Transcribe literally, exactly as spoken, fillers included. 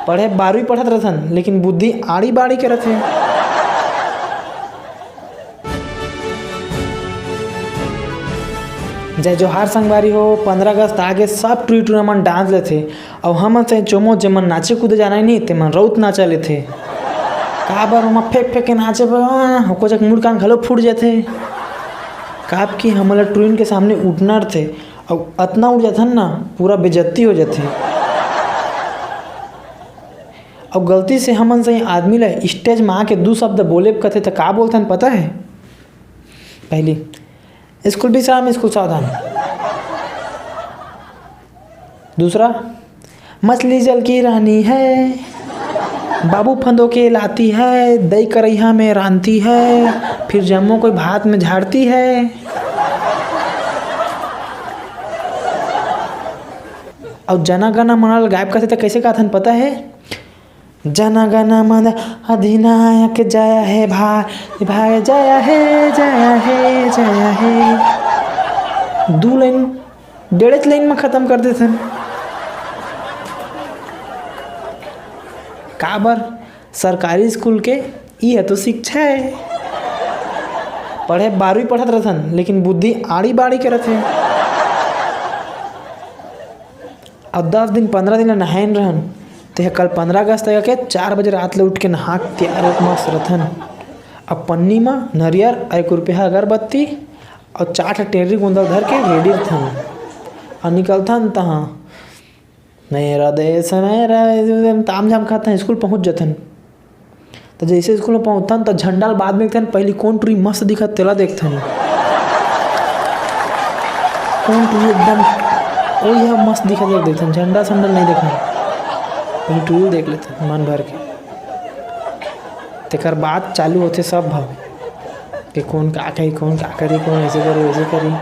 पढ़े बारहवीं पढ़त रथन, लेकिन बुद्धि आड़ी बाड़ी के रथे। जय जोहार संगवारी हो। पंद्रह अगस्त आगे, सब टुरी टुरा मन डांस लेथे, अउ हमन से चोमो जेमन नाचे कूदे जाना ही नहीं, ते मन रउत नाचा लेथे। काबर ओमा फेंक फेंक के नाचे बर, ओको जग मुड़ कान घलो फूट जाथे। काब कि हमन ला टुरीन के सामने उठना रथे, अउ अतना उठ जाथन ना, पूरा बेइज्जती हो जाथे। अउ गलती से हमन सही आदमी ला स्टेज में आके दू शब्द बोले कथे, त का बोलथन पता है? पहली, स्कूल विश्राम, स्कूल सावधान। दूसरा, मछली जल की रानी है, बाबू फंदो के लाती है, दई करैहा में रांधती है, फिर जम्मो कोई भात में झाड़ती है। अउ जना गना मना ल गायब करथे त कैसे गाथन पता है? जना गना मन अधिनायक जय हे भाई, भाई जय हे, जय हे, जय हे। दू लाइन, डेढ़ेच लाइन में खत्म कर देथन। काबर? सरकारी स्कूल के इहे तो शिक्षा है। पढ़े बारहवीं पढ़त रथन, लेकिन बुद्धि आड़ी बाड़ी के रथे। अब दस दिन, पंद्रह दिन ले नहाइन रहन, तेह कल पंद्रह अगस्त के चार बजे रात ले उठ के नहा के तैयार होके मस्त रथन। अब पन्नी म नरियर, एक रुपया अगरबत्ती अउ चार ठा टेर्री गोंदल धर के ready रथन। अउ निकलथन तहाँ, मेरा देश है, मेरा, ताम झाम खाथन, स्कूल पहुँच जथन। त जइसे स्कूल में पहुँचथन, त झंडा ल बाद में देखथन, पहली कोन टुरी मस्त दिखत, तेला देखथन। कोन टुरी एकदम, ओ, यह मस्त दिखत, तेला देखथन, झंडा संडा नहीं देखथन, पहली टुरी देख लेथन मन भर के। तेकर बाद चालू होथे सब भाव, कि कोन का कही, कोन का करी, कोन ऐसे करी, वैसे करी।